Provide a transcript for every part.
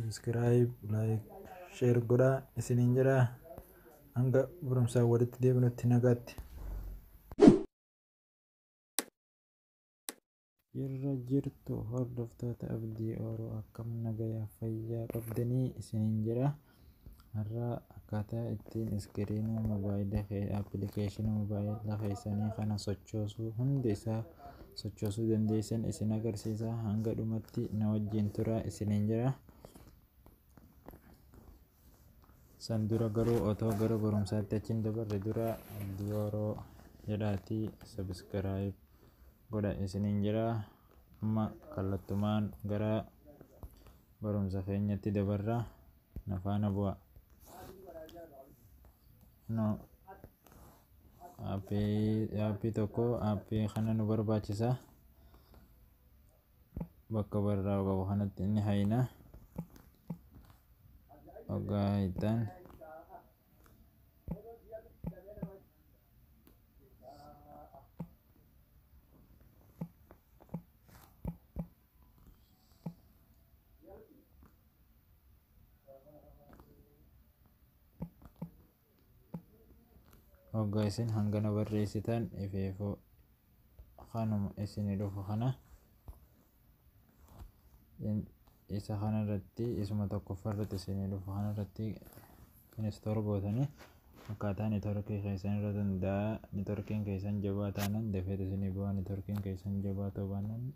Subscribe, like, share godhaa isiniin jedha. Hanga barumsaan walitti deebinutti nagaatti. Jirra jirtu hordoftoota Abdii Ooroo, akkam nagaya fayyaa qabdanii isiniin jedha. Har'a akkaataa ittiin iskiriina mobaayila appilikeeshina mobaayila keessanii kana sochoosuu, hunda isaa sochoosuu dandeessan isin agarsiisa. Hanga dhumatti na wajjin tura isiniin jedha. San dura garuu, otoo gara barumsaatti achiin dabarre dura, Abdii Ooroo jedhaatii subscribe godha isiniin jedha. Amma kallattumaan gara barumsa keenyatti dabarra, na faana bu'a. No aappii tokko, aappii kana nu barbaachisa. Bakka barraa'u qabu kanatti inni hayna. Hoggaa haytan hoggaa isin hangana barreessitan, ifeefuu kanuma isini dhufu kana, isa kanarratti, isuma tokkoffaa irratti isinii dhufu kanarratti install gootanii. Akkaataa networkii keessan irratti hundaa'a. Networkiin keessan jabaa taanaan dafeet isinii bu'a, networkiin keessan jabaa ta'uu baannaan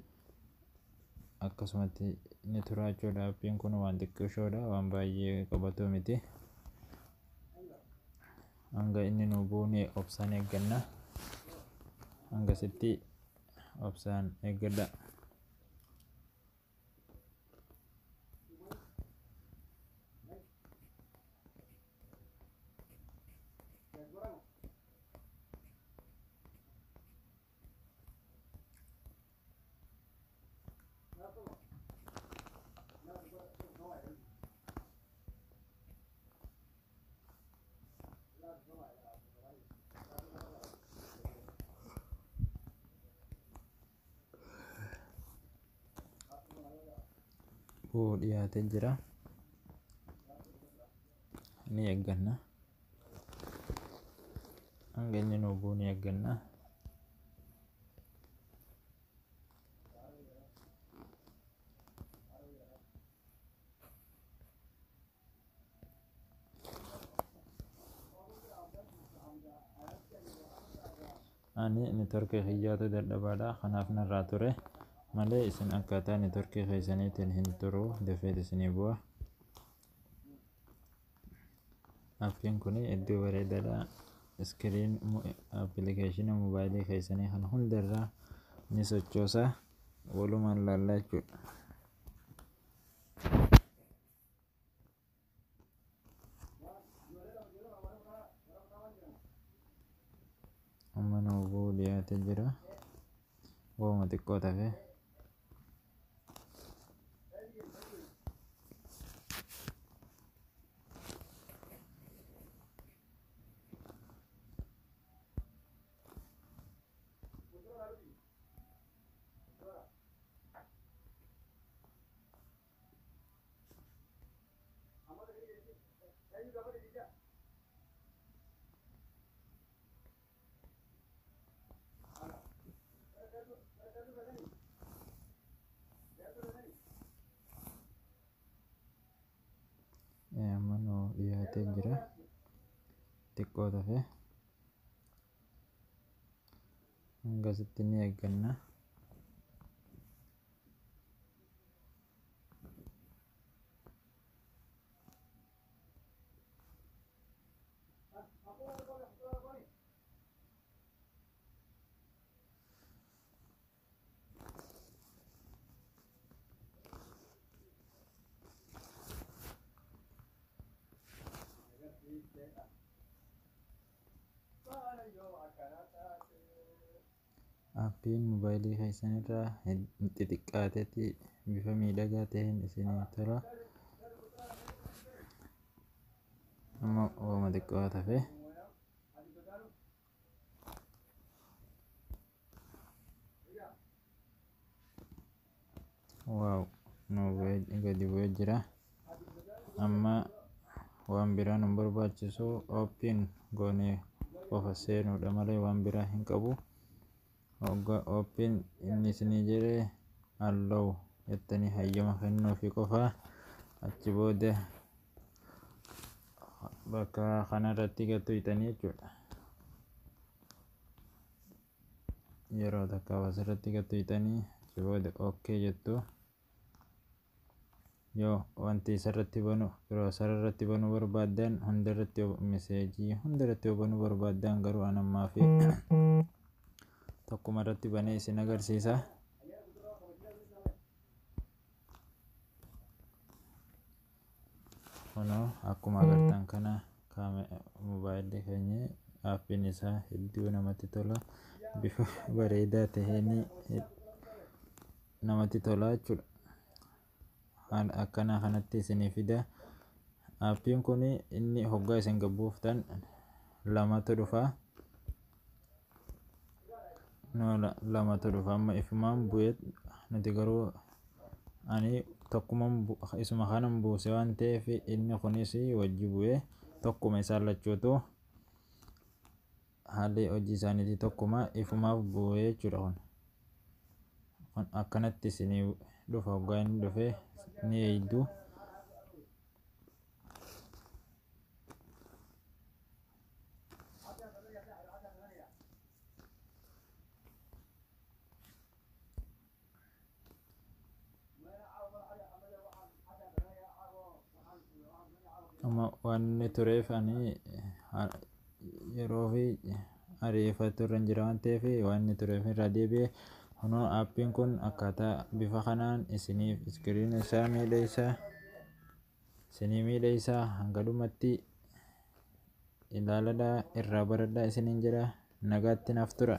akkasumatti ni tura jechuudha. Aappiin kun waan xiqqishoodha, waan baay'ee qabatu miti. Hanga inni nu bu'u obsaan eegganna. Hangasitti obsaan eeggadha. Bu'uu dhiyaatee jira, ni eegganna. Hanga inni nu bu'u ni eegganna. Ani networkii kiyyaatu dadhabaadha, kanaaf narraa ture malee isin akkaataa networkii keessaniitiin hin turu, dafeet isinii bu'a. Aappiin kun iddoo bareedaadha. Iskiriin appilikeeshina mobaayilii keessanii kan hundarraa ni sochoosa. Walumaan laallaa jechuudha. Amma nuu bu'uu dhiyaatee jira, wooma xiqqoo tafe. Amma nuu dhiyaatee jira, xiqqoo tafe. Hangasitti ni eegganna. Aappiin mobaayilii keessan irraa xixiqqaatetti bifa miidhagaa ta'een isinii tola. Amma wooma xiqqoo tafe. Wow, nu gadi bu'ee jira. Amma waan biraa nun barbaachisu, open goonee qofa seenuudha malee waan biraa hin qabu. Hogga open inni isinii jedhe, allow jettanii hayyama kennuufi qofa. Achi booda bakka kanarratti gattuqxanii jechuudha. Yeroo takka asirratti gattuqxanii, achi booda okay jettu. Yoo wanti isarratti banu, browser irratti banuu barbaaddan, hundarratti, message hundarratti banuu barbaaddan, garuu an ammaa fi tokkuma irratti banee isin agarsiisa. Kunoo akkuma agartan kana mobaayilli keenya aappiin isaa hedduu namatti tola, bifa bareedaa taheen namatti tola jechuudha. Akkana kanatti isinii fida. Aappiin kun inni hoggaa isin gabbuuftan lamatu dhufa. Lamatu dhufa. Amma ifumaan bu'ee, nuti garuu ani tokkuma isuma kanan buuse waan ta'eef, inni kunis wajji bu'ee tokkuma. Isaan lachuutu haalli hojii isaaniitii tokkuma, ifumaaf bu'ee jechuudha. Kun akkanatti isinii dhufa. Hoggaa inni dhufe ni eeydu. Amma waan inni tureef, ani yeroo fi ariifatu irra hin jira waan ta'eef, waan inni tureef irraa deebi'e. Kunoo aappiin kun akkaataa bifa kanaan isiniif iskiriina isaa miidhagsa, isinii miidhagsa. Hanga dhumatti ilaaladhaa, irraa baradhaa isiniin jedha. Nagaatti naaf tura.